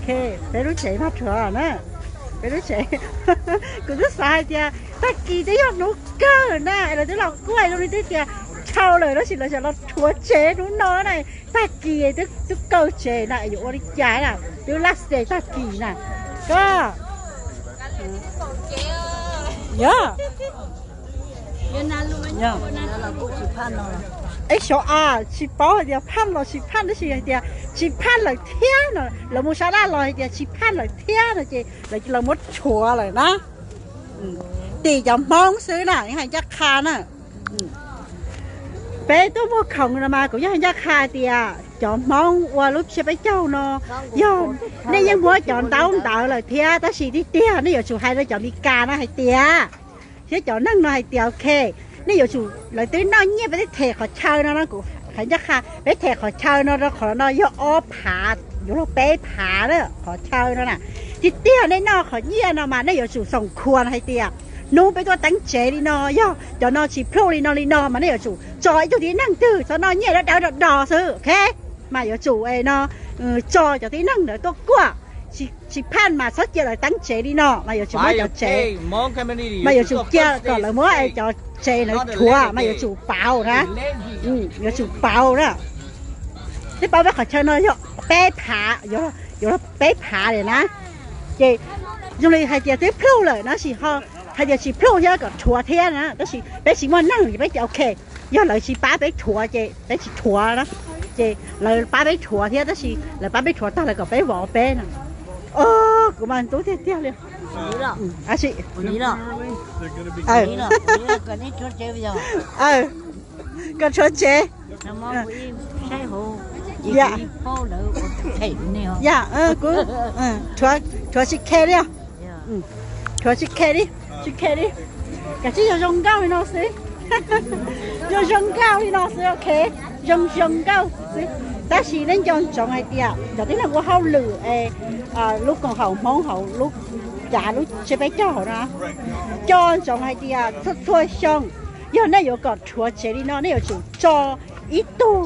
Peb lub tsev mas rhuav na, peb lub tsev. Kuv twb xav hais tias tag kis twb yog hnub kawg na, lawv twb los kuaj zoo li twb tias dhau lawm, tab sis lawv xav los rhuav tsev hnub no na. Tag kis twb kaw tsev na, yuav ua li cas na, twb last day tag kis na. Koj, yog, yog, eb, xyov a, tsis paub hais tias phaj los tsis phaj, tab sis hais tias tsis phaj lawm thiab no. Lawv mus sab laj los hais tias tsis phaj lawm thiab no ces lawv muab rhuav lawm na. Tim cov Hmoob xwb na, hais ncaj qha na. Peb tuaj muag khoom no mas kuv yeej hais ncaj qha tias cov Hmoob ua lub tsiab peb caug no, yog nej yeej muab cov ntaub ntawv lawm thiab, tab sis tiag tiag nej yuav tsum hais rau cov Meskas no hais tias, thiab cov neeg no hais tias ok, nej yuav tsum, lawv twb noj nyiaj peb twb them qhov chaw no no, kuv hais ncaj qha, peb them qhov chaw no rau qhov no yog ob phav, yuav luag peb phav na qhov chaw no na. Tiag tiag nej noj qhov nyiaj no mas nej yuav tsum xoom khuas hais tias hnub peb tuaj teeb tsev li no, yog cov no tsis plhuj li no li no mas nej yuav tsum tso ib tug tib neeg twg txhob noj nyiaj dawb dawb do do xwb, ok, mas yuav tsum no tso cov tib neeg ntawd tuaj kuaj, tsis phaj mas txhob cia lawv teeb tsev li no mas yuav tsum muab cov tsev, mas yuav tsum cia kom lawv muab cov tsev ntawd rhuav mas yuav tsum pauv na, yuav tsum pauv na. Nej paub peb qhov chaw no yog peb phav, yuav luag peb phav li na. Ces zoo li hais tias twb plhuj lawm na, tab sis ho hais tias tsis plhuj thiab kom rhuav thiab na, tab sis peb tsis muaj neeg ces peb tias ok, yog lawv tsis pab peb rhuav ces peb tsis rhuav na. Ces lawv pab peb rhuav thiab, tab sis lawv pab peb rhuav tag lawv kom peb vov peb na. Kuv mas ntub tiag tiag li. Kom rhuav tsev. Ya, kuv rhuav tsis khe li, rhuav tsis khe li, tsis khe li. Kav tsij yog zoo nkauj li no xwb, yog zoo nkauj li no xwb, ok, zoo zoo nkauj xwb. Tab sis nej nco ntsoov hais tias cov tib neeg ua hauj lwm es lub koom haum Hmoob hauv lub, cav lub tsiab peb caug hauv no, nco ntsoov hais tias txhua txhua xyoo yog nej yuav kom rhuav tsev li no nej yuav tsum tso ib tug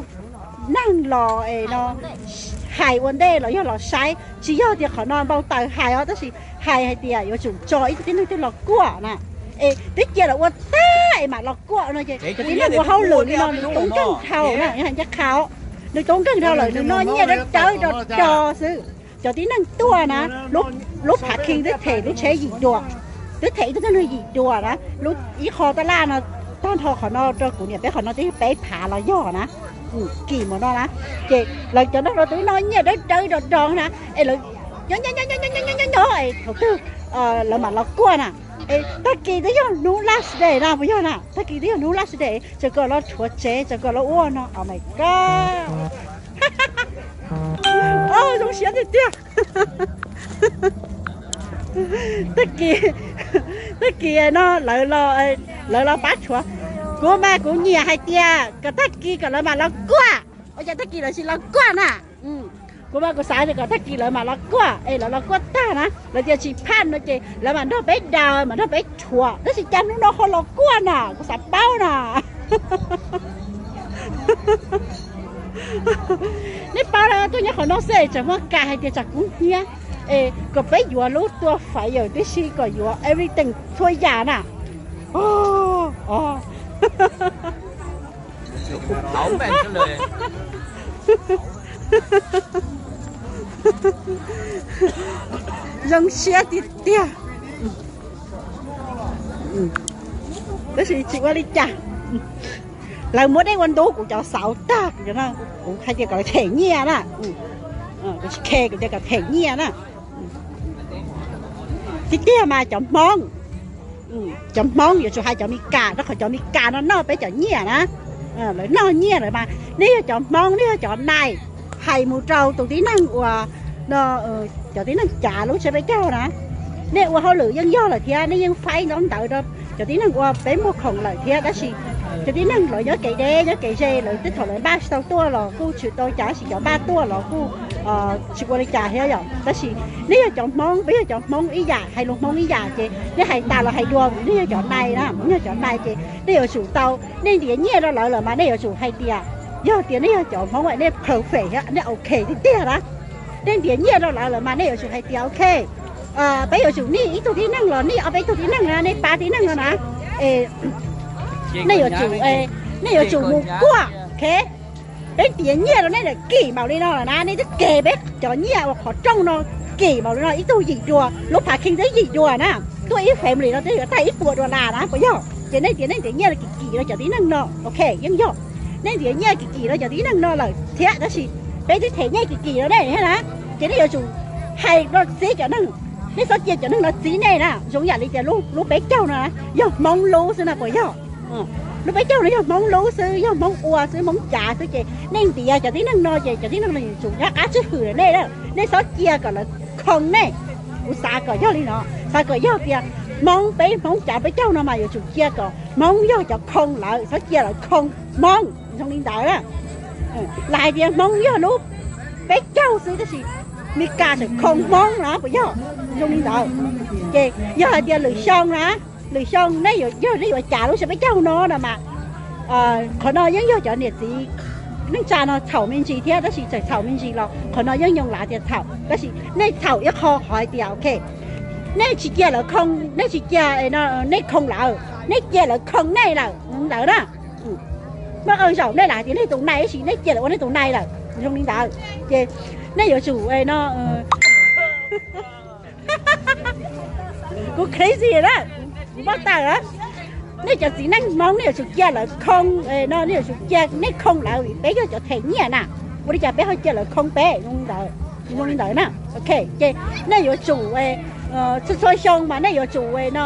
neeg los no hais ua ntej los yog los saib, tsis yog tias qhov no npau taws hais os, tab sis hais hais tias yuav tsum tso ib tug tib neeg twg los kuaj na, es twb cia lawv ua tag es mam los kuaj no ces cov tib neeg ua hauj lwm li no nws tub nkeeg dhau na, yog hais ncaj qha, nws tub nkeeg dhau lawm nws noj nyiaj dawb dawb do do xwb. Cov tib neeg tuaj na, lub phav khee twb them lub tsheb yim dua, twb them ib tug tib neeg yim dua na, lub ib qho tab laj no, tag nrho qhov no rau kuv niam peb qhov no twb peb phav los yog na, kim mus no na, ces lawv cov neeg no twb noj nyiaj dawb dawb do do na, es lawv nyob nyob nyob nyob nyob nyob nyob es thaum twg lawv mam los kuaj na. Es tag kis twb yog hnub last day na puas yog na, tag kis twb yog hnub last day, tseem kom los rhuav tsev tseem kom los ua no, oh my god, zoo siab tiag tiag. Tag kis, tag kis no lawv los pab rhuav, kuv mas kuv nyiam hais tias kom tag kis kom lawv mam los kuaj, ua cas tag kis lawv tsis los kuaj na. Kuv mas kuv xav tias kom tag kis lawv mam los kuaj es lawv los kuaj tag na lawv tias tsis phaj no ces lawv mam nrog peb daws mam nrog peb rhuav, tab sis cas hnub no ho los kuaj na kuv xav paub na. Nej paub lawm tuaj nyob qhov no xwb tseem muaj kas hais tias tsam kub hnyiab es kom peb yuav lub tua faiv yawm tib si kom yuav everything txhua yam na. Zoo siab tiag tiag. Tab sis tsis ua li cas, lawv muab dej ua ntub kuv cov xauv tag, kuv hais tias kom them nyiaj na, kuv tsis khe kuv tias kom them nyiaj na. Tiag tiag mas cov Hmoob, cov Hmoob yuav tsum hais cov Meskas rau qhov cov Meskas no noj peb cov nyiaj na, lawv noj nyiaj lawm mas nej yog cov Hmoob nej yog cov nais, hais mus rau tus tib neeg uas no, cov tib neeg cav lub tsiab peb caug na, nej ua hauj lwm yeej yog lawm thiab nej yeej faib ntaub ntawv rau cov tib neeg ua peb muag khoom lawm thiab, tab sis cov tib neeg lawv nyob kev deb nyob kev ze lawv tej thaum lawv npaj tsis tau tuaj los kuj tsis tau cas, tab sis cov npaj tuaj los kuj tsis ua li cas thiab yom. Tab sis nej yog cov Hmoob, peb yog cov Hmoob ib yam, hais lus Hmoob ib yam ces nej hais tas los hais dua, nej yog cov nais na, nej yog cov nais ces nej yuav tsum tau, nej ntiav nyiaj rau lawv lawm mas nej yuav tsum hais tias yog tias nej yog cov Hmoob nej perfect thiab nej ok tiag tiag na. Nej ntiav nyiaj rau lawv lawm mas nej yuav tsum hais tias ok, peb yuav tsum nij ib tug tib neeg los nij ob peb tug tib neeg na, nej pab tib neeg no na, es nej yuav tsum, nej yuav tsum mus kuaj, ok. Peb ntiav nyiaj rau nej lawm kim npaum li no lawm na, nej twb keg peb cov nyiaj uas qhov rooj no kim npaum li no, ib tug yim dua, lub phav kheej twb yim dua na, tuaj ib family no twb yuav tag ib puas dollar na puas yog? Ces nej tias nej ntiav nyiaj kim kim rau cov tib neeg no, ok, yeej yog. Nej ntiav nyiaj kim kim rau cov tib neeg no lawm thiab, tab sis peb twb them nyiaj kim kim rau nej thiab na, ces nej yuav tsum hais rau txib cov neeg, nej txhob cia cov neeg no txib nej na. Zoo yam li tias lub peb caug no yog Hmoob lub xwb no puas yog? Lub peb caug no yog Hmoob lub xwb, yog Hmoob ua xwb, Hmoob cav xwb, ces nej ntiav cov tib neeg no ces cov tib neeg no yuav tsum nyob qab tswj hwm nej na. Nej txhob cia kom lawv khoo nej. Kuv xav kom yog li no, xav kom yog tias Hmoob, peb Hmoob cav peb caug no mas yuav tsum cia kom Hmoob yog cov khoo lawv, txhob cia lawv khoo Hmoob, zoo li ntawd na. Lam hais tias Hmoob yog lub peb caug xwb tab sis Mes Kas tseem khoo Hmoob na puas yog? Zoo li ntawd. Ces yog hais tias lwm xyoo na, lwm xyoo nej yuav, yog nej yuav cav lub peb caug no no mas, qhov no yeej yog cov niam txiv neej tsa no txhaum me ntsis thiab, tab sis txawm txhaum me ntsis los qhov no yeej yoo lav tias txhaum, tab sis nej txhaum ib qho qhov hais tias ok, nej tsis cia lawv khoo, nej tsis cia, nej khoo lawv, nej cia lawv khoo nej lawm ntawd na. Muaj qee zaum nej lam tias nej tus nai tab sis nej cia lawv ua nej tus nai lawm, zoo li ntawd. Ces nej yuav tsum no, kuv crazy na, kuv npau taws na. Nej cov txiv neej Hmoob nej yuav tsum cia lawv khoo no, nej yuav tsum cia nej khoo lawv vim peb yog cov them nyiaj na. Ua li cas peb ho cia lawv khoo peb? Zoo li ntawd, zoo li ntawd na. Ok, ces nej yuav tsum txhua txhua xyoo mas nej yuav tsum no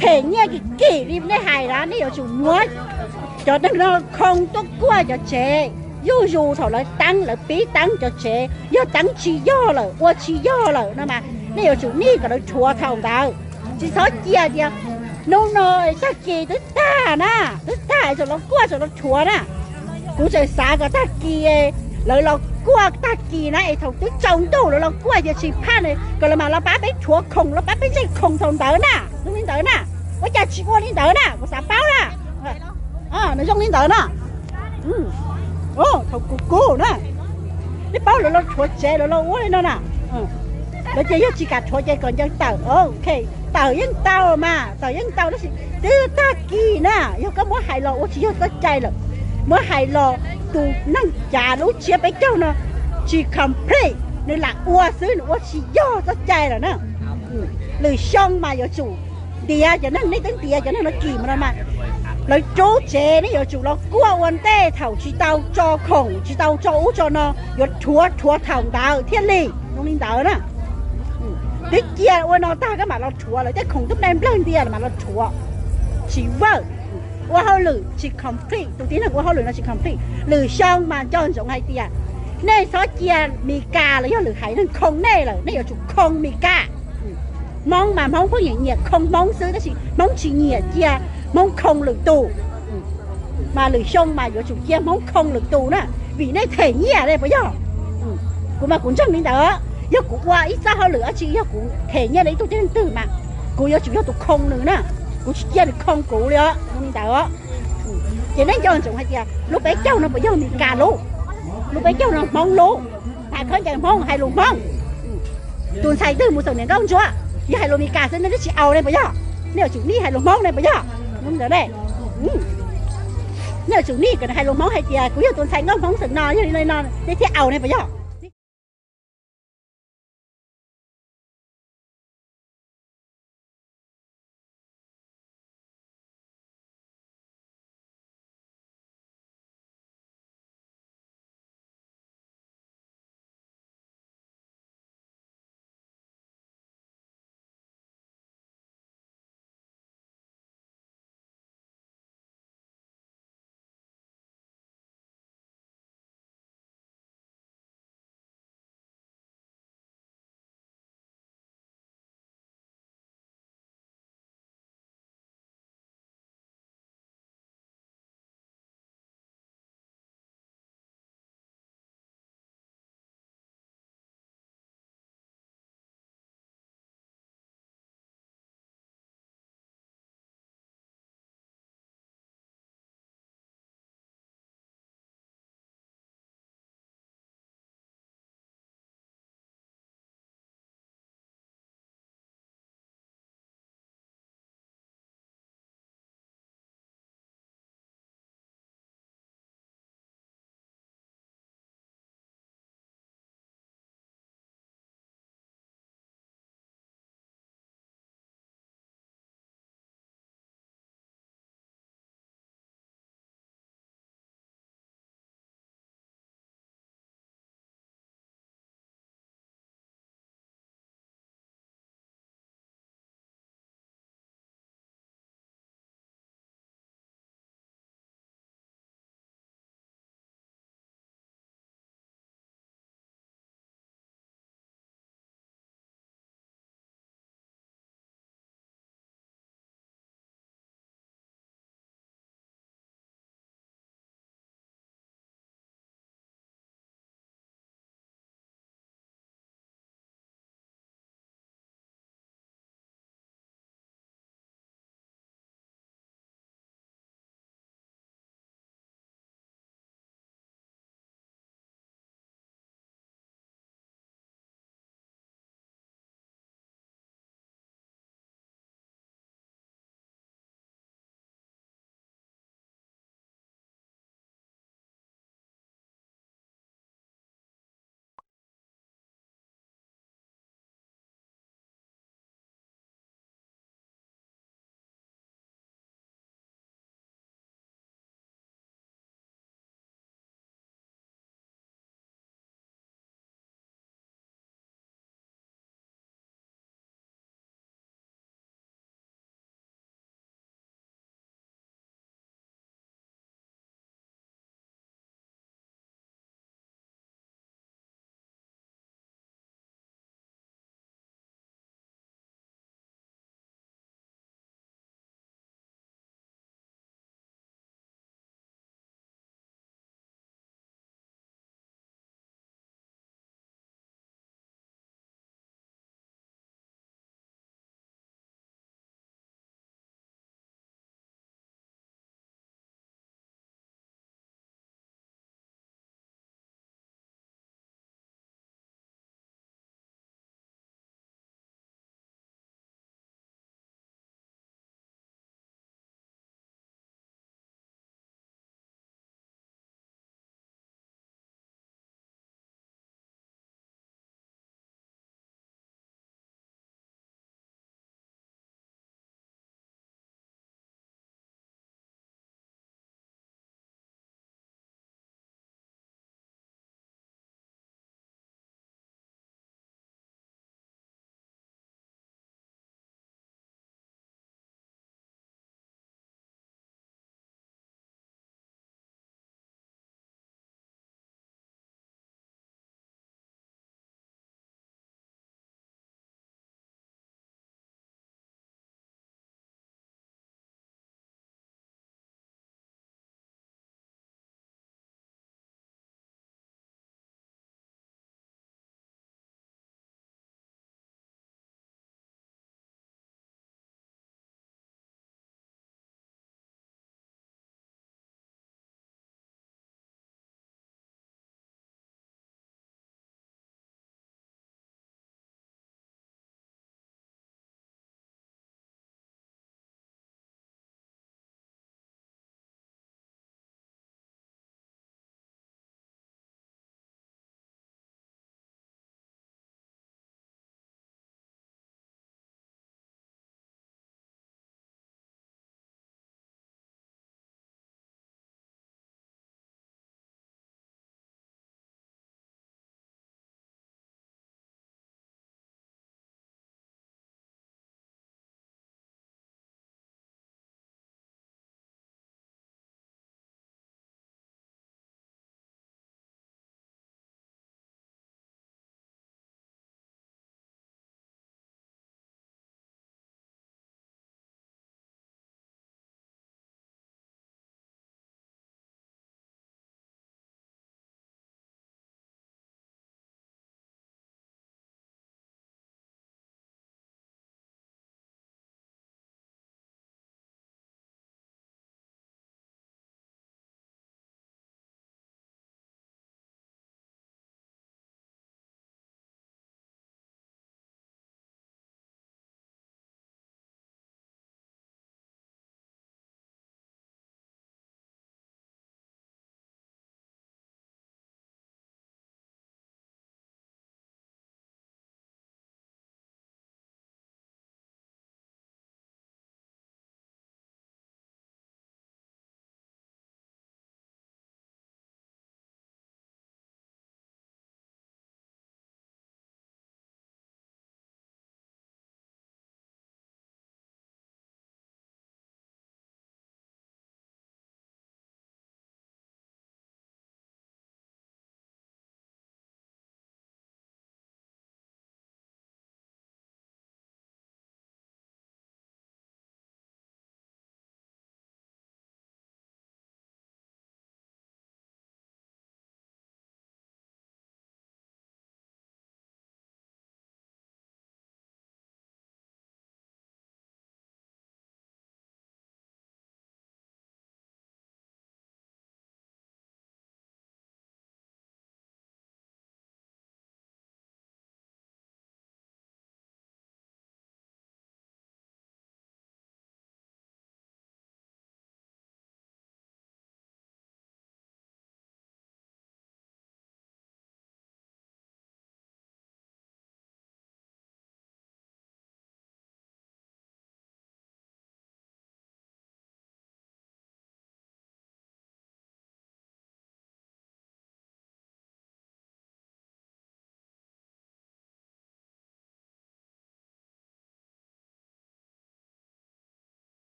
them nyiaj kim kim li nej hais na, nej yuav tsum muab cov neeg no khoo tuaj kuaj cov tsev. Zuj zus thaum lawv teeb, lawv pib teeb cov tsev, yog teeb tsis yog lawm, ua tsis yog lawm no mas nej yuav tsum nij kom lawv rhuav thaum ntawd. Tsis txhob cia tias hnub no tag kis twb tag na, twb tag tseem los kuaj tseem los rhuav na. Kuv tseem xav kom tag kis lawv los kuaj tag kis na, es thaum twb tsaus ntuj lawv los kuaj tias tsis phaj na, kom lawv mam los pab peb rhuav khoom, los pab peb ntsej khoom thaum ntawd na, zoo li ntawd na. Ua cas tsis ua li ntawd na, kuv xav paub na. Nws zoo li ntawd na. Thaum kuv kub na, nej paub lawv los rhuav tsev, lawv los ua li no na. Lawv ces yog tsis kam rhuav ces kom ncaws tawm, ok. Tawm yeej tau mas, tawm yeej tau tab sis twb tag kis na, yog koj muab hais los ua tsis yog txoj cai lawm. Muab hais los tus neeg cav lub tsiab peb caug no tsis complete, nws lam ua xwb, nws ua tsis yog txoj cai lawm na. Lwm xyoo mas yuav tsum ntiav cov neeg, nej twb ntiav cov neeg no kim mus no mas, lawv rub tsev nej yuav tsum los kuaj ua ntej thaum tsis tau tso khoom, tsis tau tso ub tso no, yuav rhuav rhuav thaum ntawd thiaj li, zoo li ntawd na. Twb cia ua no tag koj mam los rhuav, lawv tej khoom twb nplawg ntiag lawm mam los rhuav, tsis work. Ua hauj lwm tsis complete, tus tib neeg ua hauj lwm no tsis complete. Lwm xyoo mas nco ntsoov hais tias nej txhob cia Mes Kas los yog lwm haiv neeg khoo nej lawm, nej yuav tsum khoo Mes Kas. Hmoob mas Hmoob pheej nyiam nyiam khoo Hmoob xwb tab sis Hmoob tsis nyiam cia Hmoob khoo lwm tus. Mas lwm xyoo mas yuav tsum cia Hmoob khoo lwm tus na, vim nej them nyiaj ne puas yog? Kuv mas kuv ntseeg li ntawd, yog kuv ua ib txoj hauj lwm dab tsi yog kuv them nyiaj rau ib tug tib neeg twg mas kuv yuav tsum yog tus khoo nws na, kuv tsis cia nws khoo kuv li os, zoo li ntawd. Ces nej nco ntsoov hais tias lub peb caug no puas yog Mes Kas lub, lub peb caug no Hmoob lub, tham khaub ncaws Hmoob, hais lus Hmoob. Tus ntxhais twg mus xeem niam nkauj ntsuab, yog hais lus Mes Kas xwb nej twb tsis au ne puas yog? Nej yuav tsum nij hais lus Hmoob ne puas yog? Zoo li ntawd ne. Nej yuav tsum nij kom nws hais lus Hmoob hais tias kuv yog tus ntxhais nkauj Hmoob xeem no, yog li no no nej thiaj au ne puas yog?